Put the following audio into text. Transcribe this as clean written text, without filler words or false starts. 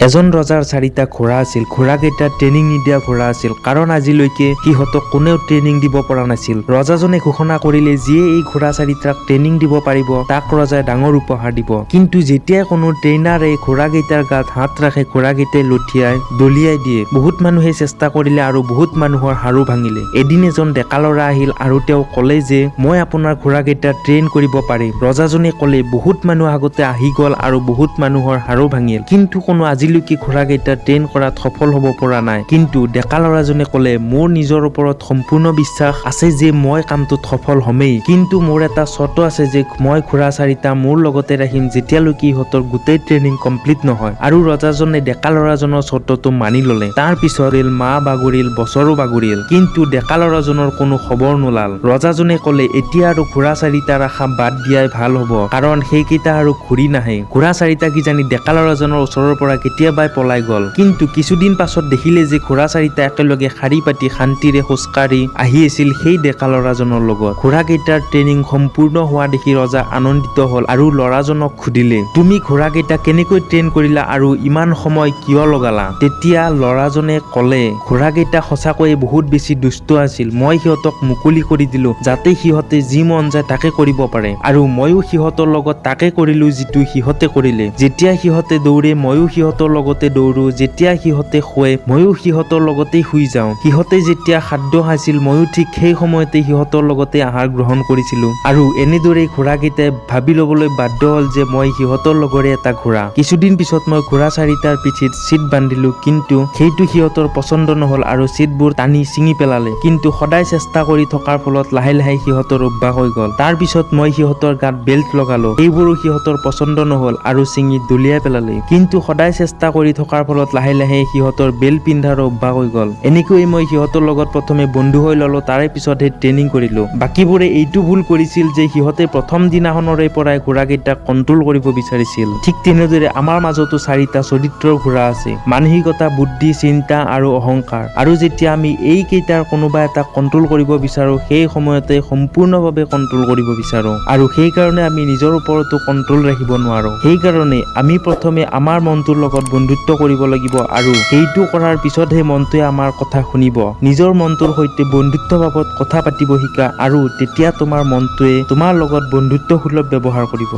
এজন ৰজাৰ চাৰিটা ঘোঁৰা আছিল। ঘোঁৰাকেইটা ট্ৰেইনিং নিদিয়া ঘোঁৰা আছিল, কাৰণ আজিলৈকে সিহঁতক কোনেও ট্ৰেইনিং দিব পৰা নাছিল। ৰজাজনে ঘোষণা কৰিলে, যিয়ে এই ঘোঁৰা চাৰিটাক ট্ৰেইনিং দিব পাৰিব, তাক ৰজাই ডাঙৰ উপহাৰ দিব। কিন্তু যেতিয়াই কোনো ট্ৰেইনাৰে ঘোঁৰাকেইটাৰ গাত হাত ৰাখে, ঘোঁৰাকেইটাই লঠিয়াই দলিয়াই দিয়ে। বহুত মানুহে চেষ্টা কৰিলে আৰু বহুত মানুহৰ হাড়ো ভাঙিলে। এদিন এজন ডেকা ল'ৰা আহিল আৰু তেওঁ ক'লে যে মই আপোনাৰ ঘোঁৰাকেইটা ট্ৰেইন কৰিব পাৰিম। ৰজাজনে ক'লে, বহুত মানুহ আগতে আহি গ'ল আৰু বহুত মানুহৰ হাড়ো ভাঙিল, কিন্তু কোনো আজিলৈকে ঘোঁৰাকেইটা ট্ৰেইন কৰাত সফল হ'ব পৰা নাই। কিন্তু ডেকা ল'ৰাজনে ক'লে, মোৰ নিজৰ ওপৰত সম্পূৰ্ণ বিশ্বাস আছে যে মই কামটোত সফল হ'মেই, কিন্তু মোৰ এটা চৰ্ত আছে যে মই ঘোঁৰা চাৰিটা মোৰ লগতে ৰাখিম, যেতিয়ালৈকে ইহঁতৰ গোটেই ট্ৰেইনিং কমপ্লিট নহয়। আৰু ৰজাজনে ডেকা ল'ৰাজনৰ চৰ্তটো মানি ল'লে। তাৰ পিছত মাহ বাগৰিল, বছৰো বাগৰিল, কিন্তু ডেকা ল'ৰাজনৰ কোনো খবৰ নোলাল। ৰজাজনে ক'লে, এতিয়া আৰু ঘোঁৰা চাৰিটাৰ আশা বাদ দিয়াই ভাল হ'ব, কাৰণ সেইকেইটা আৰু ঘূৰি নাহে। ঘোঁৰা চাৰিটা কিজানি ডেকা ল'ৰাজনৰ ওচৰৰ পৰা কেতিয়াবাই পলাই গ'ল। কিন্তু কিছুদিন পাছত দেখিলে যে ঘোঁৰা চাৰিটা একেলগে শাৰী পাতি শান্তিৰে খোজকাঢ়ি আহি আছিল সেই ডেকা ল'ৰাজনৰ লগত। ঘোঁৰাকেইটাৰ ট্ৰেইনিং সম্পূৰ্ণ হোৱা দেখি ৰজা আনন্দিত হ'ল আৰু ল'ৰাজনক সুধিলে, তুমি ঘোঁৰাকেইটা কেনেকৈ ট্ৰেইন কৰিলা আৰু ইমান সময় কিয় লগালা? তেতিয়া ল'ৰাজনে ক'লে, ঘোঁৰাকেইটা সঁচাকৈয়ে বহুত বেছি দুষ্ট আছিল। মই সিহঁতক মুকলি কৰি দিলো, যাতে সিহঁতে যি মন যায় তাকে কৰিব পাৰে, আৰু ময়ো সিহঁতৰ লগত তাকে কৰিলো যিটো সিহঁতে কৰিলে। যেতিয়া সিহঁতে দৌৰে, ময়ো সিহঁতৰ লগতে দৌৰো। যেতিয়া সিহঁতে শোৱে, ময়ো সিহঁতৰ লগতেই শুই যাওঁ। সিহঁতে যেতিয়া খাদ্য খাইছিল, ময়ো ঠিক সেই সময়তে সিহঁতৰ লগতে আহাৰ গ্ৰহণ কৰিছিলো। আৰু এনেদৰেই ঘোঁৰাকেইটাই ভাবি ল'বলৈ বাধ্য হ'ল যে মই সিহঁতৰ লগৰে এটা ঘোঁৰা। কিছুদিন পিছত মই ঘোঁৰা চাৰিটাৰ পিঠিত চিট বান্ধিলো, কিন্তু সেইটো সিহঁতৰ পচন্দ নহ'ল আৰু চিটবোৰ টানি ছিঙি পেলালে। কিন্তু সদায় চেষ্টা কৰি থকাৰ ফলত লাহে লাহে সিহঁতৰ অভ্যাস হৈ গ'ল। তাৰ পিছত মই সিহঁতৰ গাত বেল্ট লগালো। সেইবোৰো সিহঁতৰ পচন্দ নহ'ল আৰু ছিঙি দলিয়াই পেলালে। কিন্তু সদায় চেষ্টা কৰি থকাৰ ফলত লাহে লাহে সিহঁতৰ বেল্ট পিন্ধাৰ অভ্যাস হৈ গ'ল। এনেকৈ মই সিহঁতৰ লগত প্ৰথমে বন্ধু হৈ ল'লো, তাৰে পিছতহে ট্ৰেইনিং কৰিলো। বাকীবোৰে এইটো ভুল কৰিছিল যে সিহঁতে প্ৰথম দিনাখনৰে পৰাই ঘোঁৰাকেইটাক কণ্ট্ৰল কৰিব বিচাৰিছিল। ঠিক তেনেদৰে আমাৰ মাজতো চাৰিটা চৰিত্ৰৰ ঘোঁৰা আছে: মানসিকতা, বুদ্ধি, চিন্তা আৰু অহংকাৰ। আৰু যেতিয়া আমি এইকেইটাৰ কোনোবা এটা কণ্ট্ৰল কৰিব বিচাৰো, সেই সময়তে সম্পূৰ্ণভাৱে কণ্ট্ৰল কৰিব বিচাৰো আৰু সেইকাৰণে আমি নিজৰ ওপৰতো কণ্ট্ৰল ৰাখিব নোৱাৰো। সেইকাৰণে আমি প্ৰথমে আমাৰ মনটোৰ লগত বন্ধুত্ব কৰিব লাগিব আৰু সেইটো কৰাৰ পিছতহে মনটোৱে আমাৰ কথা শুনিব। নিজৰ মনটোৰ সৈতে বন্ধুত্ব ভাৱত কথা পাতিব শিকা আৰু তেতিয়া তোমাৰ মনটোৱে তোমাৰ লগত বন্ধুত্ব সুলভ ব্যৱহাৰ কৰিব।